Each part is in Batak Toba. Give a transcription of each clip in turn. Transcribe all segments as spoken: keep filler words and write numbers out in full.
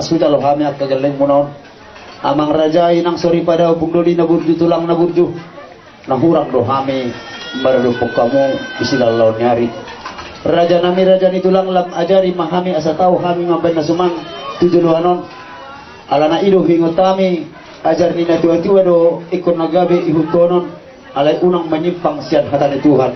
Suda lo hami angka gellengmuna on. Amang raja, inang soripada, ompung doli na burju, tulang na burju. Na hurang do hami maradophon hamu di silaon ni ari. Raja nami, raja ni tulang, lam ajari ma hami asa tau hami mambahen na sumang tu joloan on. Alana i do huingot hami, ajar ni na tuatua do ingkon na gabe ihuthonon. Alai unang manyimpang sian hata ni Tuhan.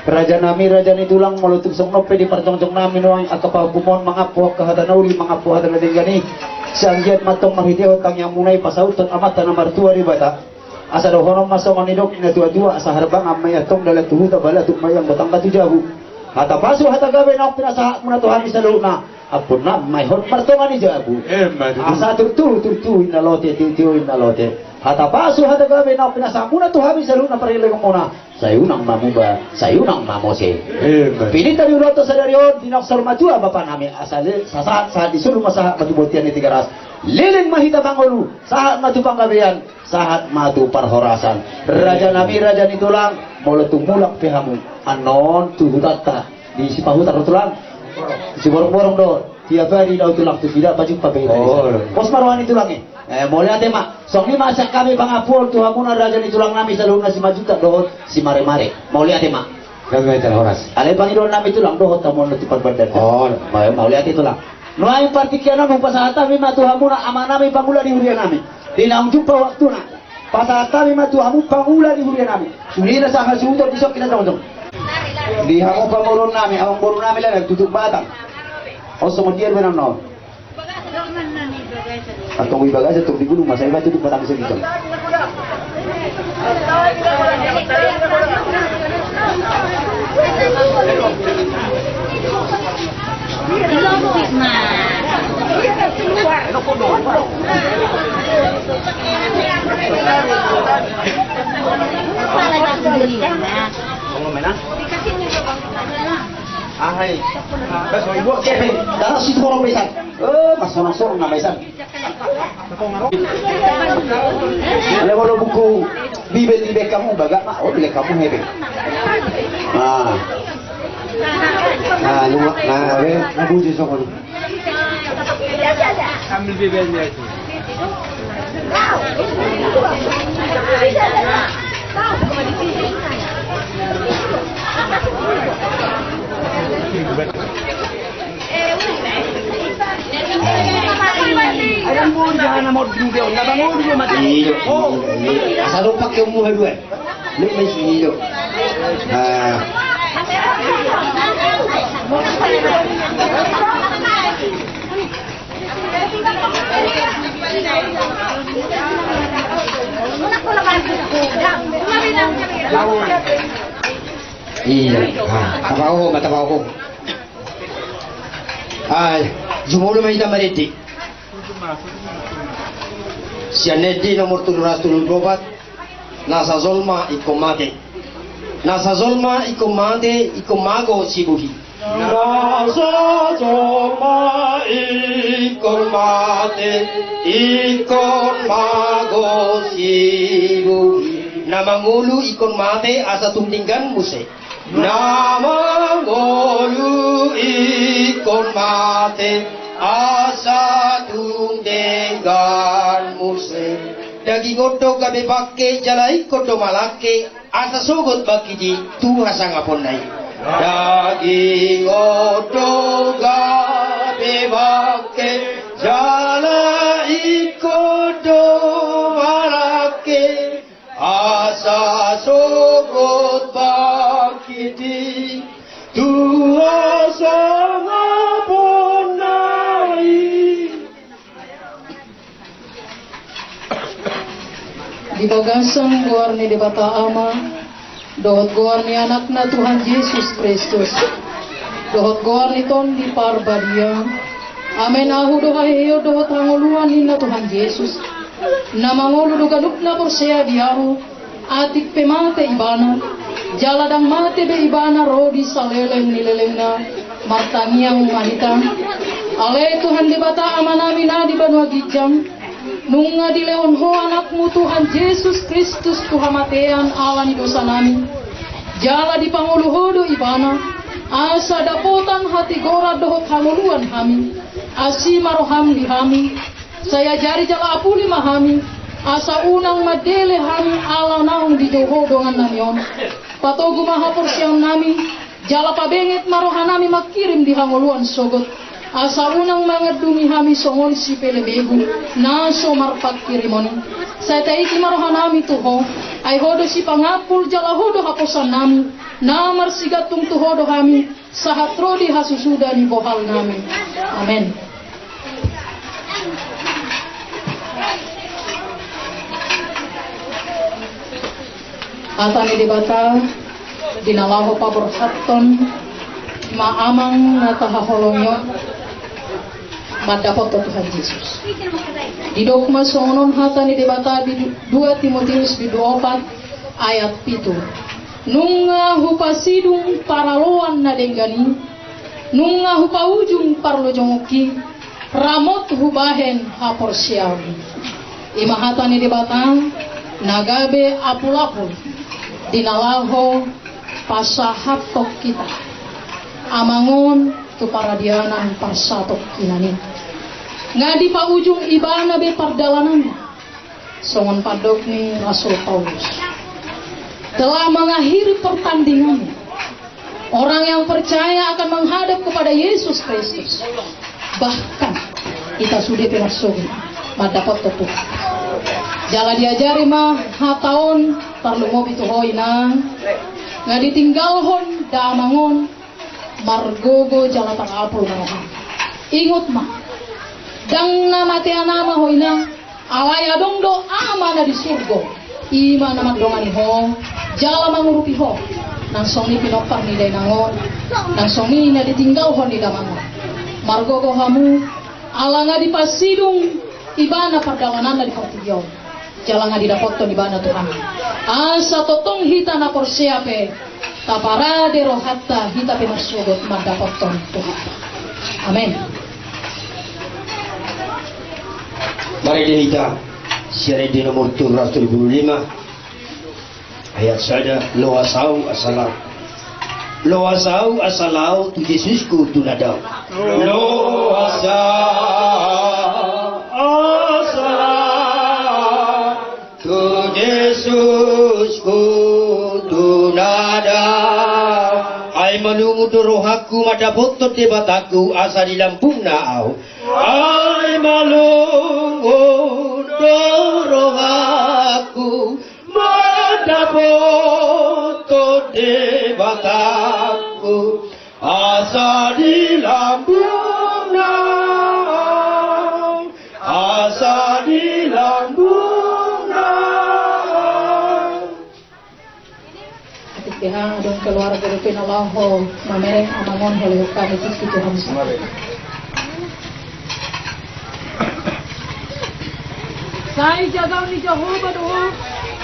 Raja nami, raja ni tulang, molo tung songon on pe di parjongjong nami nuaeng angka pahompu on mangampu angka hata na uli, mangampu hata na denggan i, sai anggiat ma antong marhitehon tangiangmuna i pasauthon Amanta na martua Debata. Asa dohonon ma songon nidok ni na tuatua, asa harbangan ma i antong dalan tu huta, balatuk ma i anggo tangga tu jabu. Hata pasu hata gabe naung pinasahatmuna tu hami saluhutna, ampunna ma i hot martonga ni jabu. Emma tutu. Asa turtu turtu inna lote, tio tio inna lote. Hata pasu hata gabe naung pinasahatmuna tu hami saluhutna pargellengonmuna, sai unang ma muba, sai unang ma mose. Emma tutu. Pinta ni ulaonta sadari on, dinaksor matua bapa nami, asa le sahat sahat ni solu ma sahat ma tu bontean ni Tigaras. Leleng ma hita mangolu, sahat ma tu panggabean, sahat ma tu parhorasan. Raja nami, raja ni tulang, molo tung mulak pe hamu annon tu hutanta, di Sipahutar do tulang, Siborongborong do, tiap ari do tulang tu sida, pajumpang pe hita di sana. Oh. Pos ma roha ni tulang i. Eh, mauliate ma. Songon i ma sian hami pangampuon tu hamuna raja ni tulang nami saluhutna Simanjuntak dohot Simaremare. Mauliate ma. Gabe ma hita horas. Alai pangidoan nami tulang, dohot hamu annon tu parbandaan. Oh. Mau-, mauliate tulang. Nuaeng partingkian on hupasahat hami ma tu hamuna amang nami pangula di huria nami. Di naung jumpa waktuna, pasahat hami ma tu hamu pangula di huria nami. Sude na sahasuhuton di son hita jongjong. Di hamu pamoruon nami, amang boru nami, Lae, tutup batang. On songon dia do baenon on. Antong i bagasan, antong di gulung ma, sai ma tutup batang i sagiton. Ahai. Bas, ibu, eh, darah situ orang besan. Eh, mas, orang-orang nama besan. Ia, molo buku Bibel di bek hamu, bagak ma, oh, di bek hamu, hebe. Nah. Nah, lu, nah, be, na buji songon. Ambil Bibelnya itu. Iyo, iyo. Asa dompak ke umur dua. Lu masih iyo. Ah. Iya. Ah, tapaho, tapaho. Ai, jumolo ma hita marende. Sian Ende nomor tolu ratus tolu pulu opat. Na sajolma ingkon mate. Na sajolma ingkon mate, ingkon mago sibuhi. Na sajolma ingkon mate, ingkon mago sibuhi. Na mangolu ingkon mate asa tung denggan muse. Na mangolu ingkon mate asa tung denggan muse. Daging on do gabe bangke jala ingkon do malangke asa sogot bangkit i tu hasangaponna i. Daging on do gabe bangke jala ingkon do malangke asa sogot bangkit i tu hasangaponna i. Di bagasan goar ni Debata Ama, dohot goar ni Anakna Tuhan Jesus Kristus, dohot goar ni Tondi Parbadia, amen ahu do haheheon dohot hangoluan ninna Tuhan Jesus, na mangolu do ganup na porsea di ahu, atik pe mate ibana, jala ndang mate be ibana ro di saleleng ni lelengna. Martangiang ma hita. Ale Tuhan Debata Amanami na di banua ginjang, nunga dilehon Ho Anakmu Tuhan Jesus Kristus tu hamatean ala ni dosanami, jala dipangolu Ho do ibana, asa dapotan hatigoran dohot hangoluan hami. Asi ma roham di hami, sai ajari jala apuli ma hami, asa unang mandele hami ala naung dijou Ho dongannami on. Patogu ma haporseaonnami, jala pabenget ma rohanami mangkirim di hangoluan sogot, asa unang mangandungi hami songon sipelebegu na so marpangkirimon i. Sai taiti ma rohanami tu Ho, ai Ho do sipangampul jala Ho do haposanami, na marsigantung tu Ho do hami, sahat ro di hasusuda ni bohalnami. Amen. Hata ni Debata, di na laho paborhathon ma Amang na tahaholongi on, mandapothon Tuhan Jesus. Didok ma songon on hata ni Debata di du-, dua Timoteus bindu opat ayat pitu. Nunga hupasidung paraloan na denggan i, nunga hupaujung parlojongki, ramot hubahen haporseaon. I ma hata ni Debata na gabe apulapul di na laho pasahathon hita Amang on tu paradianan parsatongkinan i. Nga dipaujung ibana be pardalananna. Songon pandok ni Rasul Paulus, telah mengakhiri pertandingannya. Orang yang percaya akan menghadap kepada Yesus Kristus. Bahkan hita sude pe marsogot mandapothon Tuhan. Jala diajari ma hata on tarlumobi tu ho inang, nga ditinggalhon damang on, margogo jala tarapul ma roham. Ingot ma, ndang na matean ama ho inang, alai adong do Ama na di surgo, i ma na mandongani ho jala mangurupi ho. Nang songon i pinompar ni dainang on, nang songon i na ditinggalhon ni damang on. Margogo hamu, ala nga dipasidung ibana pardalananna di portibi on. Jala nga didapothon ibana Tuhan. Asa tongtong hita na porsea pe taparade rohanta, hita pe marsogot mandapothon Tuhan. Amen. Marende hita sian Ende nomor tolu ratus tolu pulu lima. Ayat sada, loas ahu asa laho. Loas ahu asa laho tu Jesusku tu na dao. Loas ahu asa laho tu Jesusku tu na dao. Ai malungun do rohangku mandapothon Debatangku asa di lambungna ahu. Ai malungun do rohangku mandapothon Debatangku asa di lambungna, asa di lambungna. Atik beha adong keluarga dope na laho mamereng amang on, holehon hami tingki tu hamu. Sai jagaon ni Jahowa do ho,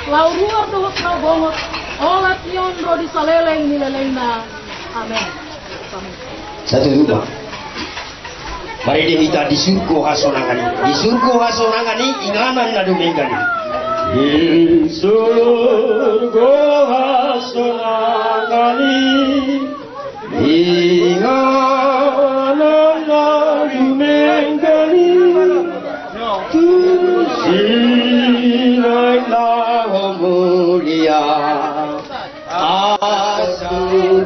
laho ruar dohot laho bongot, olat ni on ro di saleleng ni lelengna. Amen. Satu rupa. Marende hita, di surgo hasonangan i. Di surgo hasonangan i, inganan na dumenggan i. Di surgo hasonangan i, inganan na dumenggan i. Tu si naeng laho mulia. Asu.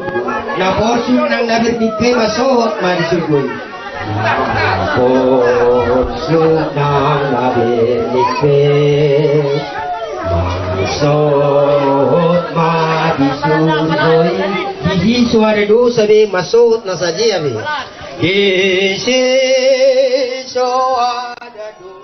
Na porsuk nang na bernit pe, masohot ma di surgo i. Na porsuk nang na bernit pe, masohot ma di surgo i. Disi so ada dosa be, masohot na sadia be. Disi so ada dosa.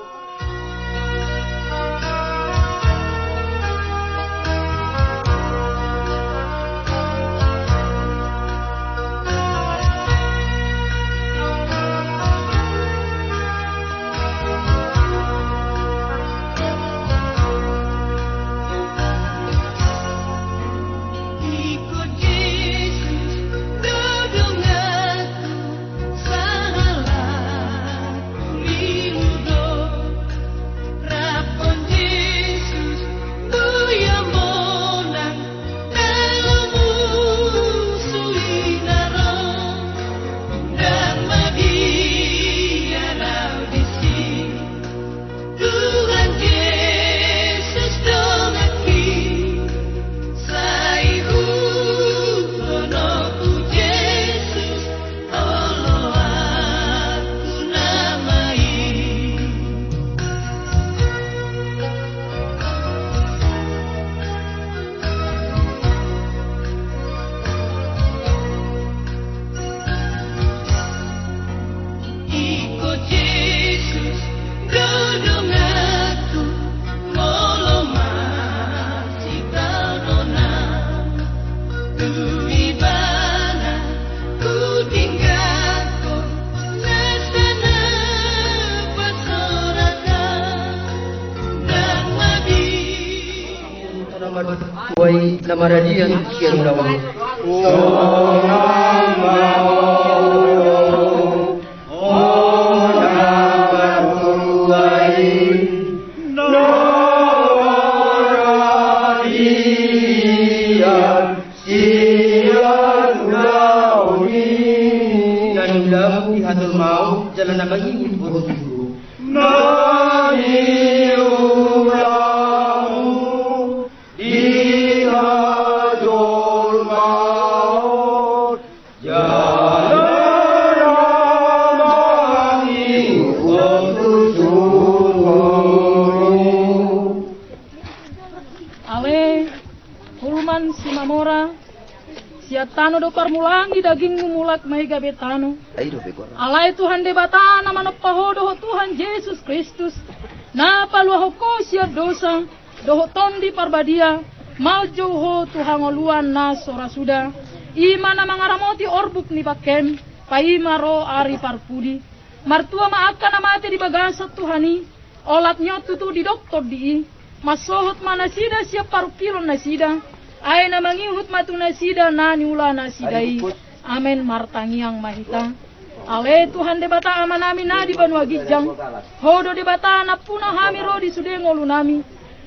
Tuai na maradian sian ulaon. Na niulamu di hajolmaon jala na mangihut boru tu Tuhan. Na niulamu di hajolmaon jala na mangihut boru tu Tuhan. Ale Hulman Simamora, sian tano do parmulaan ni dagingmu, mulak ma i gabe tano. Alai Tuhan Debata na manompa ho dohot Tuhan Jesus Kristus, na paluahon ho sian dosa dohot Tondi Parbadia, manjou ho tu hangoluan na so ra suda. I ma na mangaramoti orbuk ni bangkem, paima ro ari parpudi. Martua ma angka na mate di bagasan Tuhan i, olat ni on tutu didok Tondi i. Mansohot ma nasida sian parungkilon nasida, ai na mangihut ma tu nasida na niula nasida i. Amen. Martangiang ma hita. Ale Tuhan Debata Amanami na di banua ginjang, ho do Debata nampuna hami ro di sude ngolunami.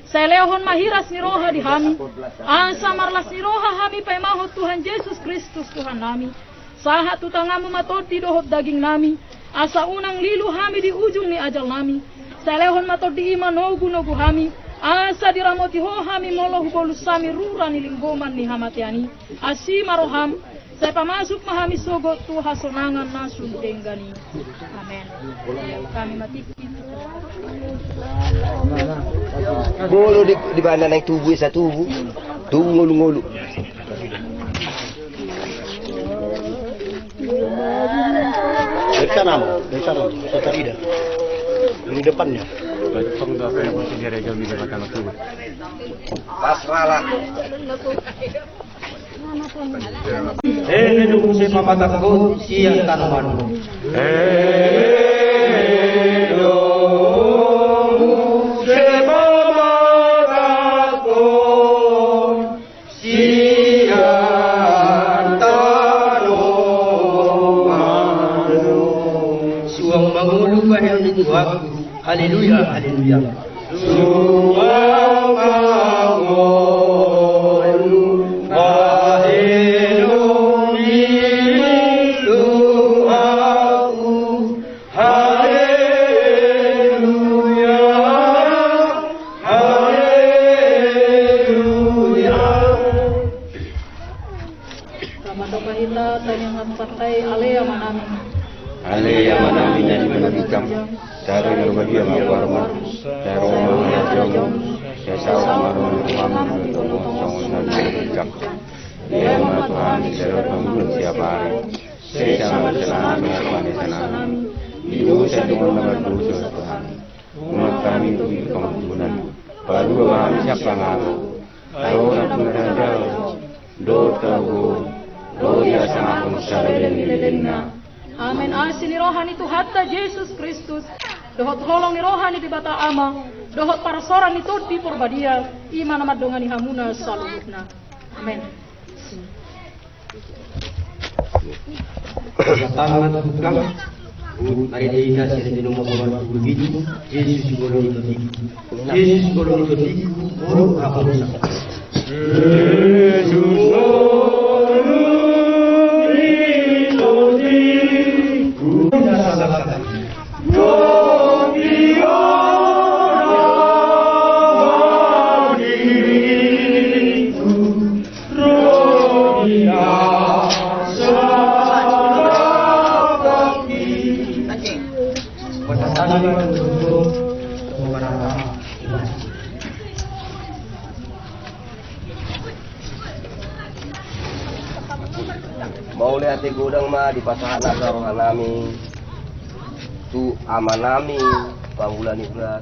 Sai lehon ma hiras ni roha di hami, asa marlas ni roha hami paimahon Tuhan Jesus Kristus Tuhannami. Sahat tu tanganmu ma tondi dohot dagingnami, asa unang lilu hami di ujung ni ajalnami. Sai lehon ma tondi i manogunogu hami, asa diramoti ho hami molo hubolus hami rura ni linggoman ni hamatean i. Asi ma roham, sai pamasuk ma hami sogot tu hasonangan na sun denggan i. Amen. Hami ma tingki. Bolo di, di bana naik tubu, esa tubu. Tubu ngolu-ngolu. Dari sana, dari sana, saya tadi dah. Di depannya. Pasrahlah. Ene do muse pamatangkon sian tano Madura. Ene do muse pamatangkon sian tano Madura. Suang mangolu bahenon ni tuaku. Haleluya, haleluya. Suang mangolu bahenon ni tuaku. Haleluya, haleluya. Ramatopa hita tangiang hata partai. Ale Amanami. Ale Amanami na di banua ginjang. Sai ro ma harajaonmu. Sai saut ma roha ni roham. Songon na di banua ginjang. Lehon ma tu hami sadari on hangoluan siapari. Sesa ma dosanami, songon na sesa nami di dosa ni dongan na mardosa tu hami. Unang hami tung di pangunjunan. Palua ma hami sian pangago. Ai Ho do nampuna harajaon dohot hagogoon dohot hasangapon saleleng ni lelengna. Amen. Asi ni roha ni Tuhanta Jesus Kristus dohot holong ni roha ni Debata Ama dohot parhorasan ni Tondi Parbadia, i ma na mandongani hamuna saluhutna. Amen. Selamat datang, Tuhan. Mari kita sering di nomor dua puluh tujuh. Yesus boleh itu. Yesus boleh itu. Boleh apa bisa? Yesus boleh itu. Mauliate godang ma dipasahat nasa rohanami tu amanami, pangula ni hula.